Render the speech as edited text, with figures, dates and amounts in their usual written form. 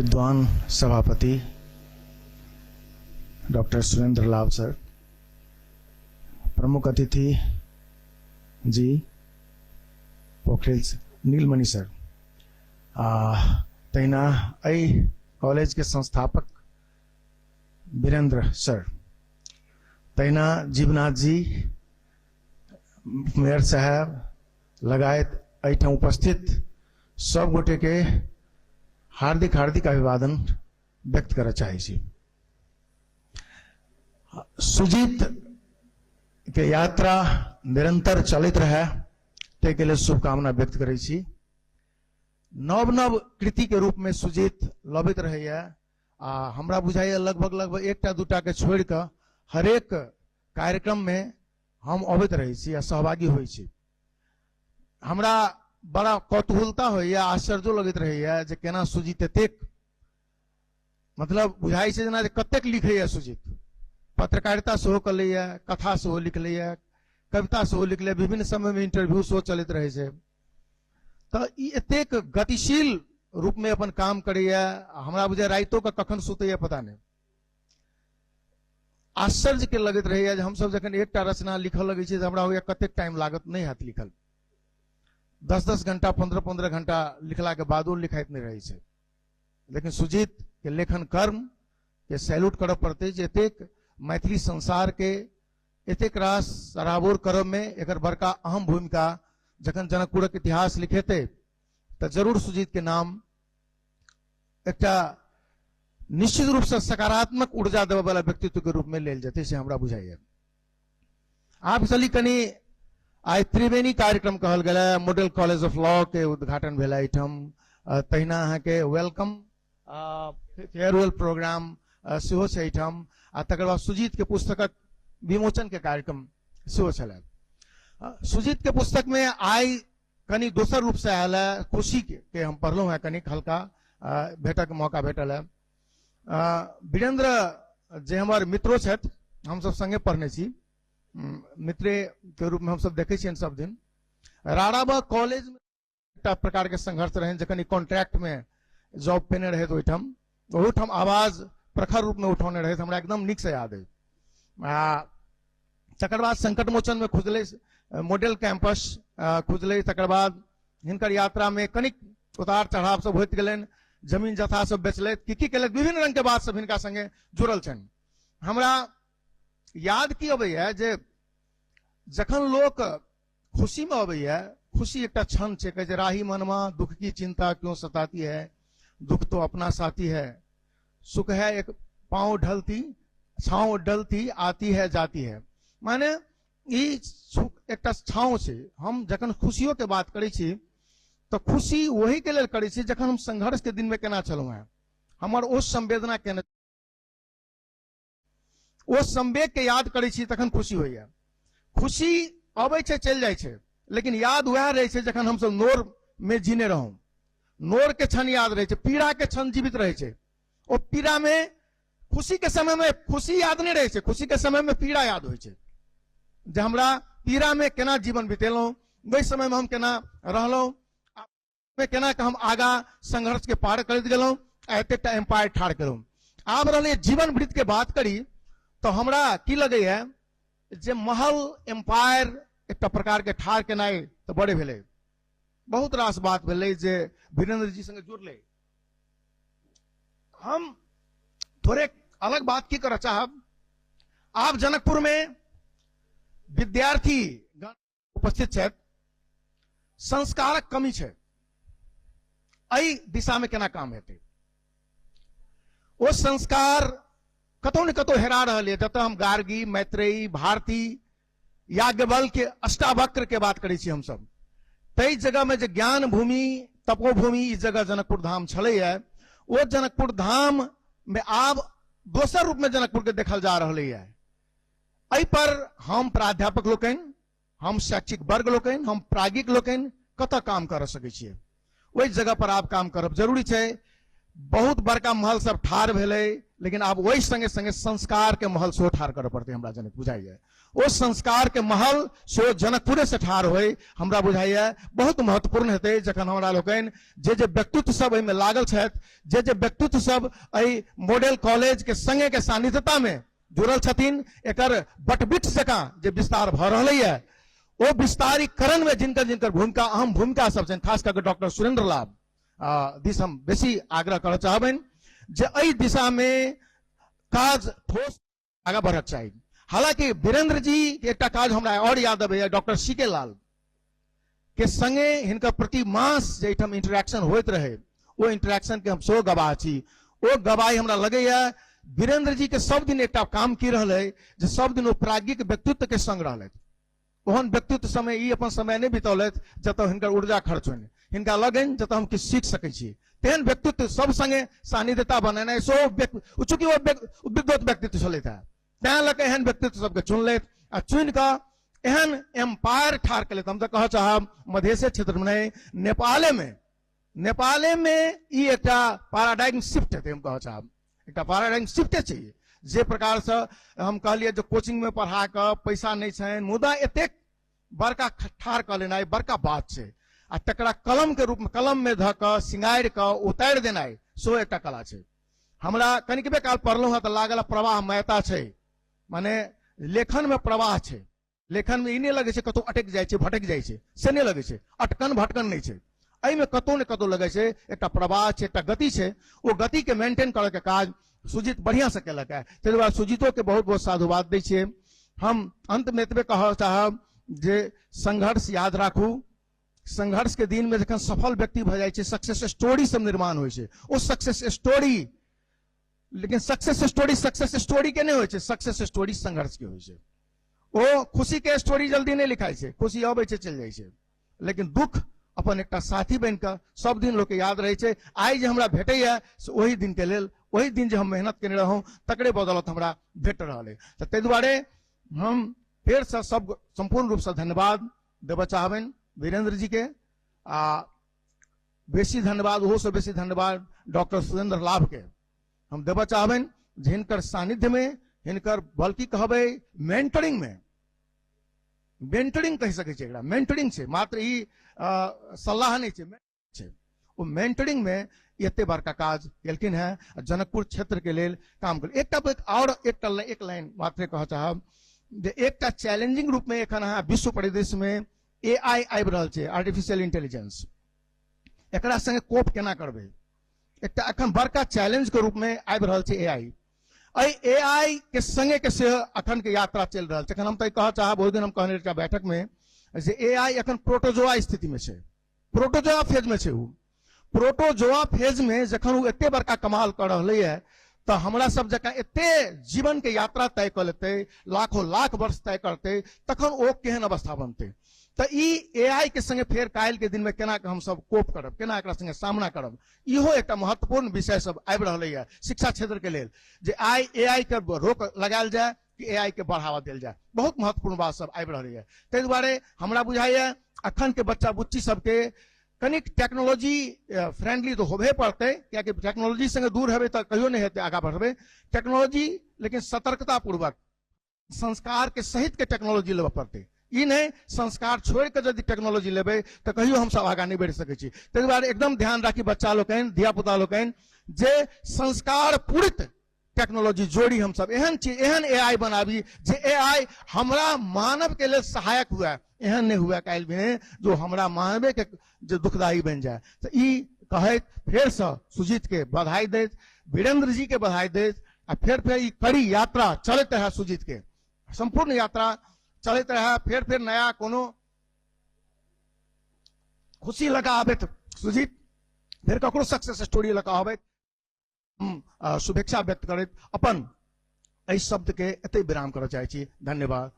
विद्वान सभापति डॉक्टर सुरेंद्र लाभ सर, प्रमुख अतिथि जी पोखरेल नीलमणि सर, आ तहिना एहि कॉलेजके संस्थापक वीरेंद्र सर, तहिना जीवनाथ जी, मेयर साहेब लगायत एहिठाम उपस्थित सब गोटेके हार्दिक हार्दिक अभिवादन व्यक्त करऽ चाहै छी। सुजीत के यात्रा निरंतर चलैत रहै ताहिके लेल शुभकामना व्यक्त करै छी। नव नव कृति के रूप में सुजीत लबैत रहैया आ हमरा बुझाइया लगभग लगभग एकटा दूटा के छोड़ि कऽ हरेक कार्यक्रम में हम अबैत रहै छी आ सहभागी होइ छी। हमरा बड़ा कौतूहलता होइया, आश्चर्यो लगैत रहैया जे केना सुजीत एतेक, मतलब बुझाइ छै जेना जे कतेक लिखैया सुजीत। पत्रकारिता सेहो कऽ लैया, कथा सेहो लिख लैया, कविता सेहो लिख लैया, विभिन्न समयमे इंटरव्यू सेहो चलैत रहै छै। तऽ ई एतेक गतिशील रूपमे अपन काम करैया, हमरा बुझाइ रातिओ कऽ कखन सुतैया पता नहि। आश्चर्य के लगैत रहैया जे हमसब जखन एकटा रचना लिखऽ लगै छियै तऽ हमरा होइया कतेक टाइम लागत, नहि हैत लिखल। 10-10 घंटा 15-15 घंटा लिखलाके बादो लिखाइत नहि रहै छै। लेकिन सुजीत के लेखन कर्म के सैल्यूट करऽ पड़तै जे एतेक मैथिली संसार के एतेक रास सराबोर करब में एकर बड़का अहम भूमिका, जखन जनकपुरक इतिहास लिखेतै तऽ जरूर सुजीत के नाम एकटा निश्चित रूप से सकारात्मक ऊर्जा देबय वाला व्यक्तित्व के रूप में लेल जेतै, से हमरा बुझाइया। आब चली कनि आइ त्रिवेणी कार्यक्रम कहल गेल है, मॉडल कॉलेज ऑफ लॉ के उद्घाटन भेल एहिठाम, तहिना अहाँके welcome farewell programme सेहो छै एहिठाम, आ तकर बाद सुजीत के पुस्तकक विमोचन के कार्यक्रम सेहो छलै। सुजीत के पुस्तक में आइ कनि दोसर रूप से आयल है, खुशी के हम पढ़लहुँ हैं, कनिक हल्का भेटक मौका भेटल है। वीरेंद्र जे हमर मित्रो छथि, हमसब संगे पढ़ने छी, मित्रे के रूप में हमसब देखै छियनि सब दिन। राराबा कॉलेज में एकटा प्रकार के संघर्ष रहनि, जखन ई कॉन्ट्रैक्ट में जॉब पेने रहथि ओहिठाम, ओहूठाम आवाज प्रखर रूप में उठौने रहथि, हमरा एकदम नीक से याद अछि। आ तकर बाद संकट मोचन में खुजलै मॉडल कैंपस खुजलै, तकर बाद हिनकर यात्रा में कनिक उतार चढ़ाव सब होइत गेलनि, जमीन जथा सब बेचलथि, की की केलथि, विभिन्न रंग के बात सब हिनका संगे जुड़ल छनि। हमरा याद की अबैया जे जखन लोक खुशी में अबैया, खुशी एकटा क्षण छै, कहै छै राही मनमा दुख की चिंता क्यों सताती है, दुख तो अपना साथी है, सुख है एक पाँव ढलती छाँव डलती आती है जाती है। माने ई सुख एकटा छाँव छै। हम जखन खुशियों के बात करै छी तऽ खुशी वही के लेल करै छी जखन हम संघर्ष के दिन में केना छलहुँ हेँ, हमर ओ संवेदना केना, ओ संवेग के याद करै छी तखन खुशी होइया। खुशी अबै छै चलि जाइ छै, लेकिन याद वएह रहै छै जखन हमसब नोर में जीने रहौं। नोर के क्षण याद रहै छै, पीड़ा के क्षण जीवित रहै छै। ओ पीड़ा में खुशी के समय में खुशी याद नहीं रहै छै, खुशी के समय में पीड़ा याद होइ छै जे हमरा पीड़ा में केना जीवन बितेलहुँ, ओहि समय में हम केना रहलहुँ, में केना के हम आगा संघर्ष के पार करैत गेलहुँ आ एतेकटा एम्पायर ठाढ़ केलहुँ। आब रहलै जीवन वृत्त के बात करी तऽ हमरा की लगैया जे महल एम्पायर एकटा प्रकार के ठाढ़ केनाइ तऽ बड़े भेलै। बहुत रास बात भेलै जे वीरेंद्र जी संगे जुड़लै। हम थोड़े अलग बात की करऽ चाहब। आब जनकपुर में विद्यार्थी उपस्थित छथि, संस्कारक कमी छै, एहि दिशा में केना काम हेतै? ओ संस्कार कतौ ने कतौ हेरा रहल यऽ। जतऽ हम गार्गी, मैत्रेयी, भारती, याज्ञवल्क्य, अष्टावक्र के बात करै छी हमसब, ताहि जगह में जे ज्ञान भूमि, तपोभूमि ई जगह जनकपुर धाम छलैया, ओ जनकपुर धाम में आब दोसर रूप में जनकपुर के देखल जा रहल यऽ। एहि पर हम प्राध्यापक लोकनि, हम शैक्षिक वर्ग लोकनि, हम प्राज्ञिक लोकनि कतऽ काम कर सकै छियै? ओहि जगह पर आब काम करब जरूरी छै। बहुत बड़का महल सब ठाढ़ भेलै, लेकिन आब ओहि संगे संगे संस्कार के महल सेहो ठाढ़ करऽ पड़तै। हमरा जनक बुझाइए ओ संस्कार के महल सेहो जनकपुरे से ठाढ़ होय, हमरा बुझाइए बहुत महत्वपूर्ण हेतै जखन हमरा लोकनि जे जे व्यक्तित्व सब एहिमे लागल छथि, जे जे व्यक्तित्व सब एहि मॉडल कॉलेज के संगे के सान्निध्यता में जुड़ल छथिन, एकर बटबिट जकाँ जे विस्तार भऽ रहलैए ओ विस्तारीकरण में जिनकर जिनकर भूमिका अहम भूमिका सब छनि, खास कऽ डॉक्टर सुरेंद्र लाभ दिस हम बेसी आग्रह करऽ चाहबनि जे एहि दिशा में काज ठोस आगाँ बढ़क चाही। हालांकि वीरेंद्र जी के एकटा काज हमरा और याद अबैया, डॉक्टर सी के लाल के संगे हिनकर प्रति मास जे एहिठाम इंटरेक्शन होइत रहे, ओ इंटरेक्शन के हम सेहो गवाह छी। ओ गवाही हमरा लगैया वीरेंद्र जी के सब दिन एकटा काम की रहलै जे सब दिन ओ प्राज्ञिक व्यक्तित्व के संग रहलथि। ओहन व्यक्तित्व समय ई अपन समय नहि बितौलथि जतऽ हिनकर ऊर्जा खर्च होइन, हिनका लगनि जतऽ हम किछु सीख सकै छी, तेहन व्यक्तित्व सब संगे सान्निध्यता बनेनाइ सेहो, चूँकि ओ विद्वत व्यक्तित्व छलथि हेँ, तैं लऽ कऽ एहन व्यक्तित्व सबके चुनलथि आ चुनि कऽ एहन एम्पायर ठाढ़ केलथि। हम तऽ कहऽ चाहब मधेशे क्षेत्रमे नहि, नेपालेमे, नेपालेमे ई एकटा पैराडाइम शिफ्ट हेतै। हम कहऽ चाहब एकटा पैराडाइम शिफ्टे छै। जे प्रकारसँ हम कहलियै जे कोचिंगमे पढ़ा कऽ पैसा नहि छनि, मुदा एतेक बड़का ठाढ़ कऽ लेनाइ बड़का बात छै आ तकरा कलमके रूपमे कलममे धऽ कऽ सिंगारि कऽ उतारि देनाइ सेहो एकटा कला छै। हमरा कनिकबे काल पढ़लहुँ हँ तऽ लागल प्रवाहमयता छै, माने लेखनमे प्रवाह छै, लेखनमे ई नहि लगै छै कतहु अटकि जाइ छै भटकि जाइ छै, से नहि लगै छै, अटकन भटकन नहि छै एहिमे, कतहु ने कतहु लगै छै एकटा प्रवाह छै, एकटा गति छै। ओ गतिके मेंटेन करऽके काज सुजीत बढ़िआँसँ केलक है, ताहि दुआरे सुजीतोके बहुत बहुत साधुवाद दै छियै। हम अन्तमे एतबे कहऽ चाहब जे संघर्ष याद राखू। संघर्ष के दिन में जखन सफल व्यक्ति भऽ जाइ छै, सक्सेस स्टोरी सब निर्माण होइ छै, ओ सक्सेस स्टोरी, लेकिन सक्सेस स्टोरी सक्सेस स्टोरी के नहि होइ छै, सक्सेस स्टोरी संघर्ष के होइ छै। ओ खुशी के स्टोरी जल्दी नहि लिखाइ छै, खुशी अबै छै चलि जाइ छै, लेकिन दुख अपन एकटा साथी बनि कऽ सब दिन लोकके याद रहै छै। आइ जे हमरा भेटैया से ओहि दिन के लेल, ओहि दिन जे हम मेहनत केने रहौं तकरे बदौलत हमरा भेट रहल अइ। तऽ ताहि दुआरे हम फेरसँ सब सम्पूर्ण रूपसँ धन्यवाद देबऽ चाहबनि वीरेंद्र जी के, आ बेसी धन्यवाद, ओहोसँ बेसी धन्यवाद डॉक्टर सुरेंद्र लाभ के हम देबऽ चाहबनि जे हिनकर सानिध्य में, हिनकर बल्कि कहबै मेंटरिंग में, मेंटरिंग कहि सकै छियै एकरा, मेंटरिंग छै, मात्र ई सलाह नहि छै, छै ओ मेंटरिंग में एते बड़का काज केलखिन हेँ आ जनकपुर क्षेत्र के लेल काम कर। एकटा बात आओर, एकटा एक लाइन मात्रे कहऽ चाहब जे एकटा चैलेंजिंग रूप में एखन अहाँ विश्व परिदृश्य में एआई आबि रहल छै, आर्टिफिशियल इंटेलिजेंस, एकरा संगे कोप केना करबै, एकटा एखन बड़का चैलेंज के रूप में आबि रहल छै एआई। एहि एआई के संगे के सेहो अखन के यात्रा चलि रहल छै। एखन हम तऽ कहऽ चाहब, ओहि दिन हम कहने एकटा बैठक में जे एआई एखन प्रोटोजोआ स्थिति में छै, प्रोटोजोआ फेज में छै। ओ प्रोटोजोआ फेज में जखन ओ एते बड़का कमाल कऽ रहलैए तऽ हमरा सब जकाँ एते जीवन के यात्रा तय कऽ लेतै, लाखों लाख वर्ष तय करतै, तखन ओ केहन अवस्था बनतै। तऽ ई एआई के संगे फेर काल्हि के दिन में केना के हमसब कोप करब, केना एकरा संगे सामना करब, इहो एकटा महत्वपूर्ण विषय सब आबि रहलैए शिक्षा क्षेत्र के लेल जे आइ एआई के रोक लगायल जाय कि एआई के बढ़ावा देल जाय। बहुत महत्वपूर्ण बात सब आबि रहलैए। ताहि दुआरे हमरा बुझाइए अखन के बच्चा बुच्ची सबके कनिक टेक्नोलॉजी फ्रेंडली तऽ होबे पड़तै, कियाकि टेक्नोलॉजी संगे दूर हेबै तऽ कहियो नहि हेतै आगाँ बढ़बै टेक्नोलॉजी, लेकिन सतर्कता पूर्वक संस्कार के सहित के टेक्नोलॉजी लेबऽ पड़तै। ई नहि संस्कार छोड़ि कऽ यदि टेक्नोलॉजी लेबै तऽ कहियो हमसब आगाँ नहि बढ़ि सकै छी। ताहि दुआरे एकदम ध्यान राखी बच्चा लोकनि, धियापुता लोकनि, जे संस्कार पूरित टेक्नोलॉजी जोड़ी हमसब एहन चीज, एहन एआई बनाबी जे एआई हमरा मानव के लेल सहायक हुए, एहन नहि हुए काल्हि भेने जो हमरा मानवे के जे दुखदायी बनि जाय। तऽ ई कहैत फेरसँ सुजीत के बधाई दैत, वीरेंद्र जी के बधाई दैत, आ फेर फेर ई कड़ी यात्रा चलैत रहै, सुजीत के सम्पूर्ण यात्रा चलैत रहै, फेर फेर नया कोनो खुशी लऽ कऽ आबैत सुजीत, फेर ककरो सक्सेस स्टोरी लऽ कऽ आबैत, हम शुभेच्छा व्यक्त करैत अपन एहि शब्द के एतै विराम करऽ चाहै छी। धन्यवाद,